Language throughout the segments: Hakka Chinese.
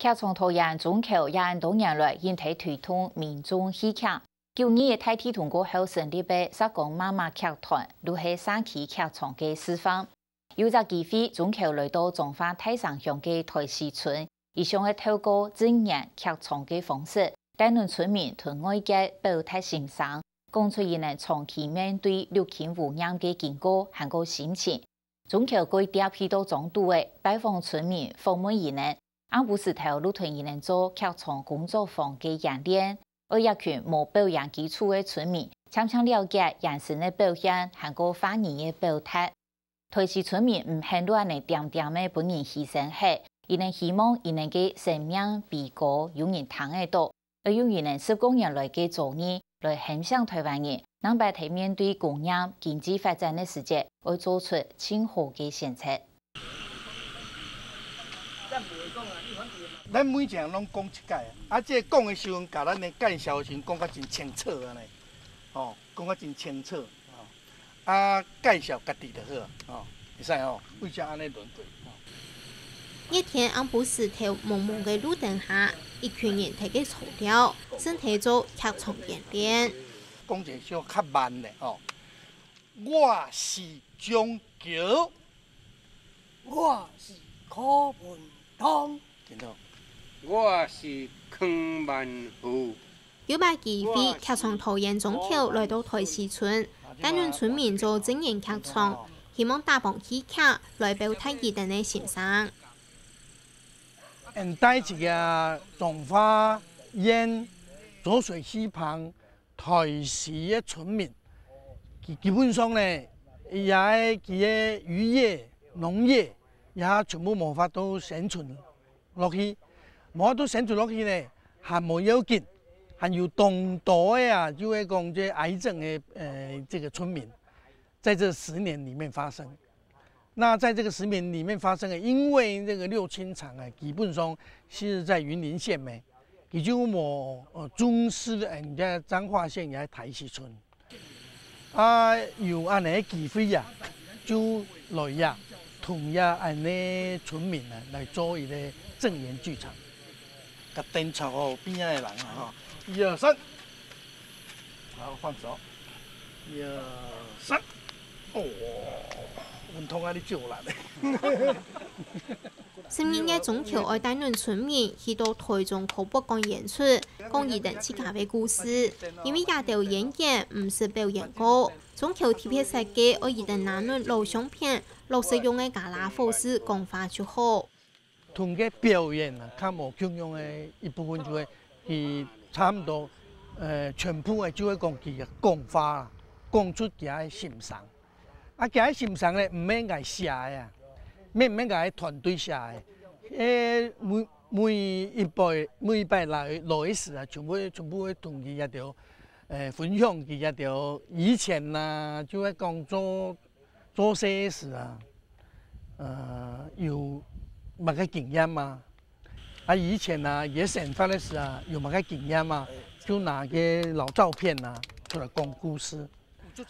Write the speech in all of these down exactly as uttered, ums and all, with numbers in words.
劇場桃園中橋也恁多年來，一直推動民眾戲劇。九二一大地動過後成立个石岡媽媽劇團，就係社區劇場个示範。有隻機會，中橋來到彰化大城鄉个臺西村，佢想愛透過正言劇場个方式，帶領村民同外界表達心聲，講出佢等長期面對六輕污染个經過，還過心情。 中橋過貼去到庄肚仔，拜訪村民，訪問佢等。暗晡時頭就同佢等做劇場工作坊个演練，愛這群無表演基礎个村民，漸漸了解現成个表現，還過話語个表達。臺西村民毋肯就恁仔恬恬仔分人犧牲忒，佢等希望佢等个生命悲歌有人聽得到， 愛用佢等十過年來个遭遇來喊醒臺灣人，能擺在面對工業經濟發展个時節，愛做出盡好个選擇。咱每一項攏講一擺，啊，這講个時陣，佮咱个介紹的時陣講甲真清楚按呢，吼，講甲真清楚，吼。 啊，介紹家己就好啊，吼，會使吼，為啥按呢輪迴，吼。熱天暗晡時頭，濛濛个路燈下，一群人在該坐尞，正在做劇場演練。講一个小較慢的，吼。我是中橋。我是柯文通。真好。我是康萬富。 有擺機會，劇場桃園中橋來到臺西村，帶領村民做正言劇場，希望打幫戲劇來表達佢等个心聲。恁大一个彰化縣濁水溪旁臺西个村民，基基本上呢，也个佢个漁業、農業也全部無法度生存 落去，無法度生存落去呢，還無要緊，還有當多个啊，就係講這癌症个，呃，這個村民，在這十年裡面發生。那在這個十年裡面發生的，因為這個六輕廠啊，基本上是在雲林縣嘛，佢就無，呃，重視的，人家彰化縣也臺西村。 啊，有恁呢个機會啊，就來呀，同呀恁呢村民啊來做一個正言劇場。甲燈插好邊仔个人啊，吼，一二三，好，放手，一二三，哦，文通啊，你救我來了。 十二月中橋愛帶領村民去到臺中科博館演出，講佢等自家个故事。因為這兜演員毋識表演過，中橋特別設計愛佢等拿等老相片、老式樣个傢啦伙食講話就好。同个表演啊，較無共樣个一部分就係佢差毋多，呃，全部个就係講佢个講話啦，講出佢个心聲。 啊，佢个心聲呢，毋免𠊎寫个啊，免，毋免𠊎團隊寫个。誒，每，每一擺，每一擺來，來个時啊，全部，全部會同佢這兜，誒，分享佢這兜以前啊，就係講做，做事个時啊，呃，有麼个經驗啊？啊，以前啊，佢个生活个時啊，有麼个經驗啊？就拿个老照片啊，出來講故事。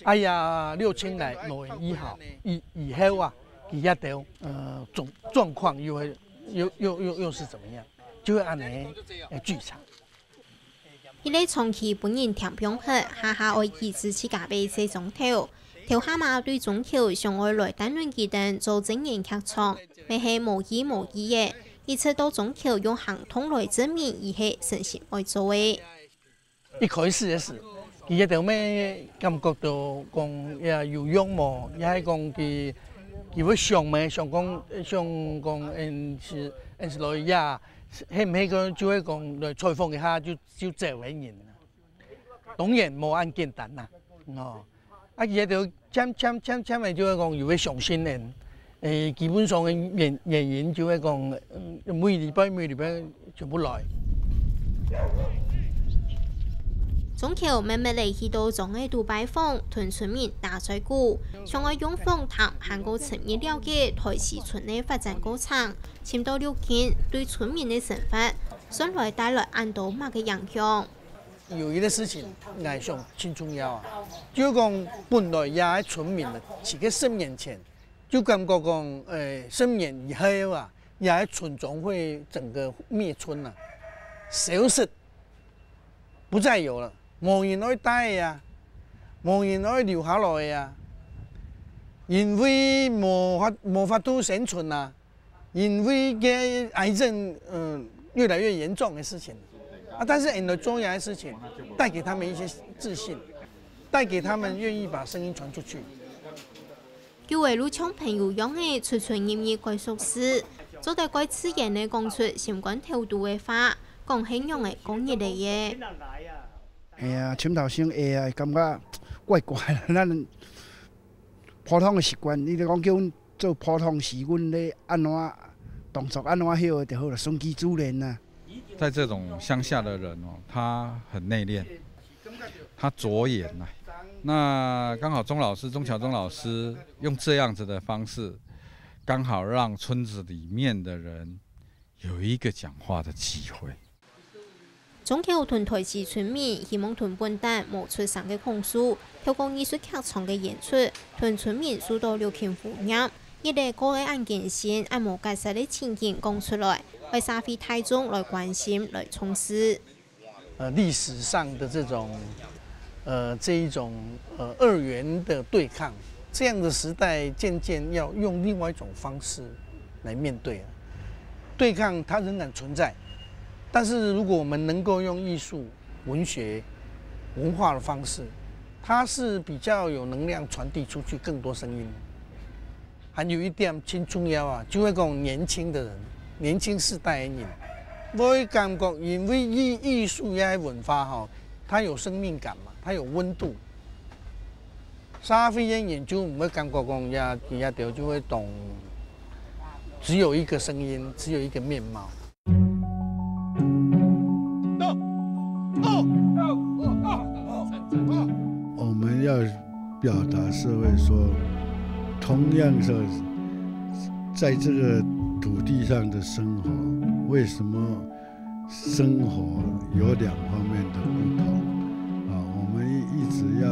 哎呀，六輕來，老人醫好，以，以後啊，佢這兜，呃，狀，狀況又會，又，又，又，又是怎麼樣？就會恁呢，呃，劇場。一個長期分人貼放忒，下下愛醫治自家个細庄頭。頭下嘛對中橋想愛來帶領佢等做正言劇場，乜係無意無意个，一直到中橋用行動來證明佢係誠心愛做个。 一開始个時，佢這兜乜感覺到講，也有用無，也係講佢，佢會想咩，想講，想講，嗯，係，嗯，係來呀，係毋係講就會講來採訪一下就，就走个人。當然無恁簡單啦，哦。 啊，佢這兜漸漸漸漸个就會講有个相信人，誒，基本上个原，原因就會講，嗯，每禮拜每禮拜全部來。中橋乜乜仔去到庄仔肚拜訪，同村民打嘴鼓，想愛用訪談還過深入了解臺西村个發展過程，深到六輕對村民个生活，算來帶來恁多麼个影響。 有一個事情𠊎想盡重要啊，就係講本來這个村民啊，在該十年前就感覺講，誒，十年以後啊，也村庄會整個滅村了，消失，不再有了，無人會帶啊，無人會留下來啊，因為無法無法度生存啊，因為个癌症，嗯，越來越嚴重的事情啊，但是因為做這些事情，帶給他們一些自信，帶給他們願意把聲音傳出去。 舊个路像朋友樣仔出出入入蓋熟事，做得蓋自然个講出心肝頭肚个話，講係仰仔過日仔个。哎呀，尋頭先會啊，感覺怪怪个，咱普通个習慣，你就講叫阮做普通時，阮咧安怎動作安怎歇就好了，順其自然啊。在這種鄉下的人哦，他很內斂，他著眼呐。那剛好鍾老師，鍾橋鍾老師用這樣子的方式，剛好讓村子裡面的人有一個講話的機會。鍾橋同在地村民希望同本旦無出聲个講述，透過藝術劇場个演出，同村民受到熱情呼應，一個個个恁艱辛、恁無結煞个情景講出來，愛社會大眾來關心、來重視。 呃歷史上的這種呃這一種呃二元的對抗，這樣的時代漸漸要用另外一種方式來面對啊。對抗它仍然存在，但是如果我們能夠用藝術、文學、文化的方式，它是比較有能量傳遞出去更多聲音。 還有一點盡重要啊，就係講年輕的人，年輕世代个人，會感覺因為藝藝術也係文化吼，它有生命感嘛，它有溫度。社會个人就毋會感覺講也也就就會懂，只有一個聲音，只有一個面貌。我們要表達社會說，同樣是在這個土地上的生活，為什麼生活有兩方面的不同？啊，我們一直要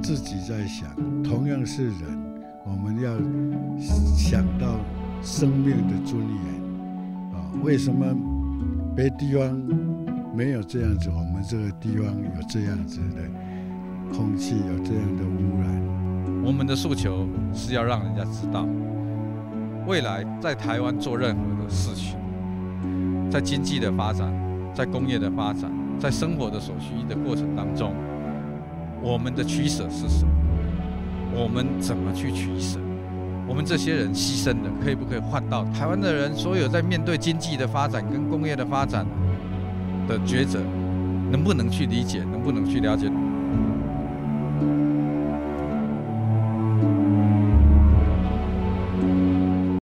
自己在想，同樣是人，我們要想到生命的尊嚴。啊，為什麼別地方沒有這樣子，我們這個地方有這樣子的空氣，有這樣的污染？我們的訴求是要讓人家知道，未來在台灣做任何的事情，在經濟的發展，在工業的發展，在生活的所需的過程當中，我們的取捨是什麼？我們怎麼去取捨？我們這些人犧牲的，可以不可以換到台灣的人所有在面對經濟的發展跟工業的發展的抉擇，能不能去理解，能不能去了解？